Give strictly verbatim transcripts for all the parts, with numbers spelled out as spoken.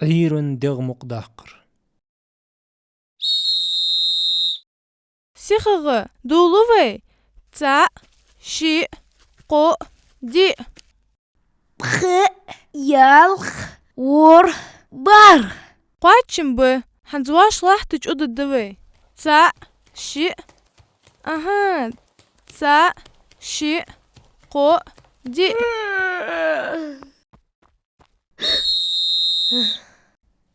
Ӏуйран дегӀ мукъадаккхар. СихагӀа, дувла вай. ЦаӀ, шиъ, кхоъ, диъ. Пхиъ, ялх, ворхӀ, бархӀ. Кхоачам ба, хӀанз вӀаший лахьта чӀоагӀа дергда вай. ЦаӀ, шиъ. Аха, цаӀ, шиъ, кхоъ, диъ.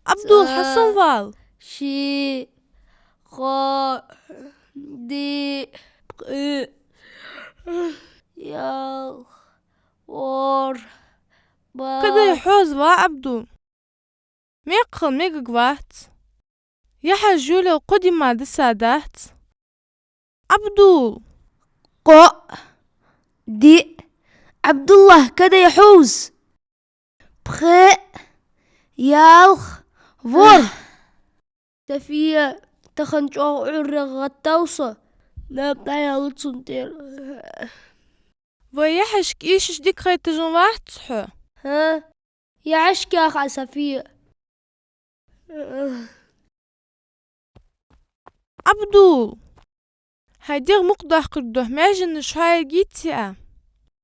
Ӏабдул, хьасомавала. Шиъ, кхоъ, диъ, пхиъ, ялх, ворхӀ, бархӀ. Кадай хьоза ва, Ӏабдул. Мекхал мегаргвац. Яхьаш йолаел кхо ди мара дисадац. Ӏабдул. Кхоъ, диъ. Ӏабдуллахь, кадай хьоза? Пхиъ, ялх, ворхӀ. София, тахан чӀоагӀа Ӏуйрре гӀаттав со. Наб дӀаяла цун тӀера. Вай яхьашка эшаш дика хайташ вац хьо? ХӀа? Яхьашка яха, София. Ӏабдул, хьай дегӀ мукъадаккхаргдолаш маьженаш хьоаергйиций Ӏа?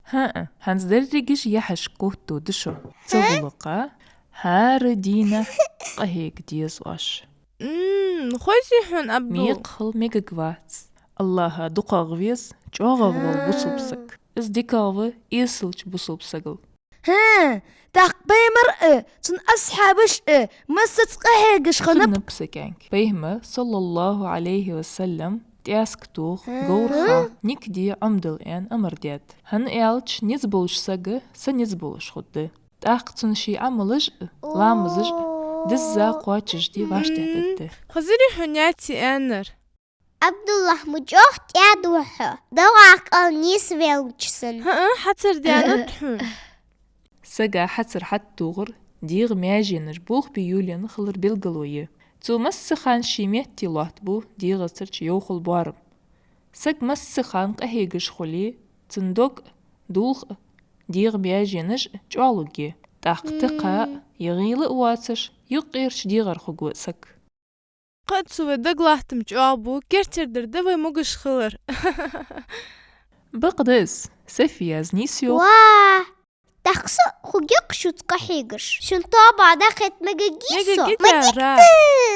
ХӀаа, хӀанз дерригаш яхьашка кхувттаргда шо. Цу гӀулакха хӀара дийнахьа къахьега деза оаш. М, хозий хьона, Ӏабдул. Мекхал мегаргвац. АллахӀа дукхагӀа веза чӀоагӀагӀа вола бусалба саг. Из дикагӀа ва эсалча бусалба сагал. ХӀаа, тӀаккха пайхамар а, цун асхьабаш а массаза къахьегаш хиннаб. Хиннаб са кӀаьнк. Пайхамар, саллаллахӀу Ӏалайхи ва саллам, тӀаьск тоха, говр ха, никаде Ӏомадала аьнна амар даьд. ХӀана аьлча, низ болаш саг са низ болаш хургда. ТӀаккха цун ший Ӏамалаш а, ламазаш а дизза, кхоачашде вӀаштӀехьадергда. Хазарий хьона яц аьннар? Ӏабдуллахь, ма чӀоагӀа тӀаьда ва хьо, догӀа кӀал нийсвелча санна. ХӀаа, хьацар даьннад хьона. Сага хьацар хьатӀатохар дегӀа маьженаш болх бе йолаенна хилар белгало я. Цо массахана ший метте лоаттабу дегӀацарча йовхал боарам. Саг массахана къахьегаш хуле, цун дог а, дулх а, дегӀа маьженаш а чӀоагӀлургья. ТӀаккха тӀаккха а, е гӀийла а воацаш, юкъерча дегӀара хургва саг. Кхы а цу вай дагалаттам чӀоагӀа бу, кертердар да вай могаш хилар. Бакъда из, Софияс нийсйоах. Ва! ТӀаккха со хургья-кх шуца къахьегаш. Шун тоабах дӀакхета мегаргьий со? Мегаргья, ма дика да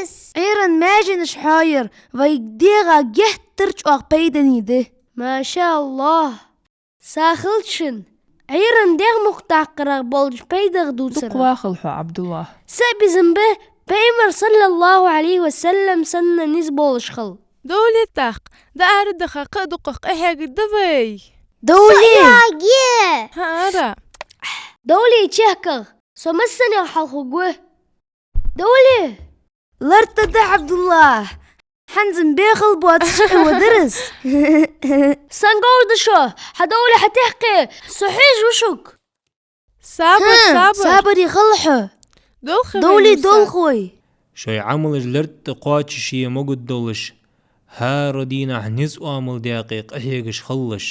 из! Ӏуйран маьженаш хьоаяр вай дегӀа геттара чӀоагӀа пайдане да. Ма ша АллахӀ! Са хилча шун, Ӏуйран дегӀ мукъадаккхарах болча пайдах дувцар. Дукха вахалва хьо, Ӏабдуллахь. Са безам ба пайхамар, саллаллахӀу Ӏалайхи ва саллам, санна низ болаш хила. Довле тӀаккха, дӀаарадаха кхы а дукхагӀа къахьегаргда вай. Довле! Со йоагӀе! ХӀаа, ара. Довле чехкагӀа, со массанех хьалха хургва. Довле! Лартадда, Ӏабдуллахь! ХӀанз-м бехал боацаш Ӏе вадар из. Сангов да шо, хьадовле, хьатехке, со хьежа ва шуга. Сабар, хӀа, сабар. Сабаре хила хьо. Довле, довла хой. Шоай Ӏамалаш лартӀа кхоачашъе могаргдолаш, хӀара дийнахьа низ-оамал даькъе къахьегаш хилалаш.